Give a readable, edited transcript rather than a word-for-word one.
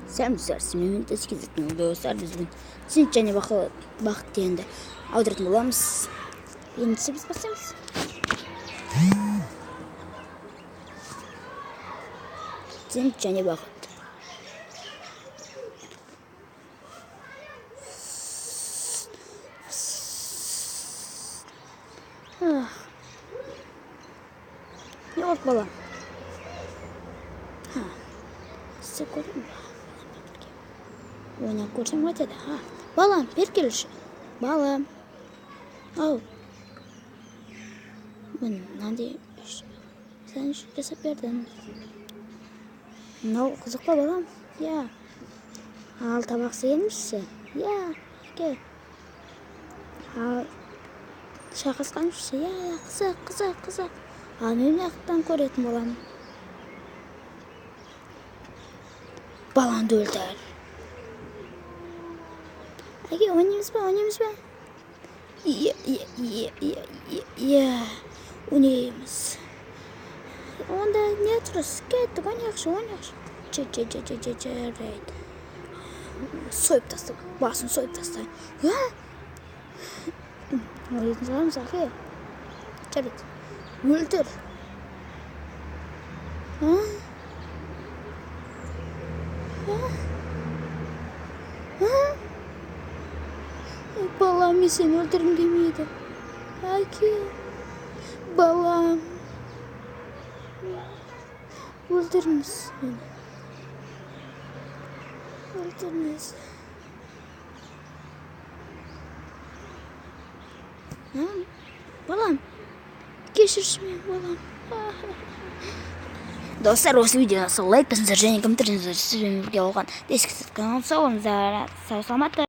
Сәлем, сіздермен достар, біз бүгін Сен және Бақыт дегенді аударатын боламыз. Ендеше біз бастаймыз. Сен және Бақыт. Не болды, балам? Ха, істеп көрейін ба? Ойнап көрсем қайтеді. Ха, балам, бері келші. Балам. Ау. Міне, мынандай сен үшін жасап бердім. Мынау қызық па, балам? Иә. Ал тамақ істегенімізші? Иә, әке. Ал шайқасқанымызшы? Иә, иә, қызық, қызық, қызық. Ал мен мына жақтан көретін боламын. Балаңды өлтір. Әке, ойнаймыз ба, ойнаймыз ба? Иә, иә, иә, иә, иә, иә, ойнаймыз. Онда не тұрсыз? Кеттік, ойнайықшы, ойнайықшы. Че, че, че, че, че, жарайды. Сойып таста, басын сойып таста. А? Ойлайтын шығармыз, әке. Жарайды. Өлтір. А? А? А? Балам, мен сені өлтіргім келмейді. Әке, балам. Өлтіріңіз мені. Өлтіріңіз. А? Балам, кешірші мені, балам. Достар, осы видеоны лайк басыңыздар және комментарий жазыңыздар. Сізбен бірге болған Дескі каналы. Сау болыңыздар, сау саламатта.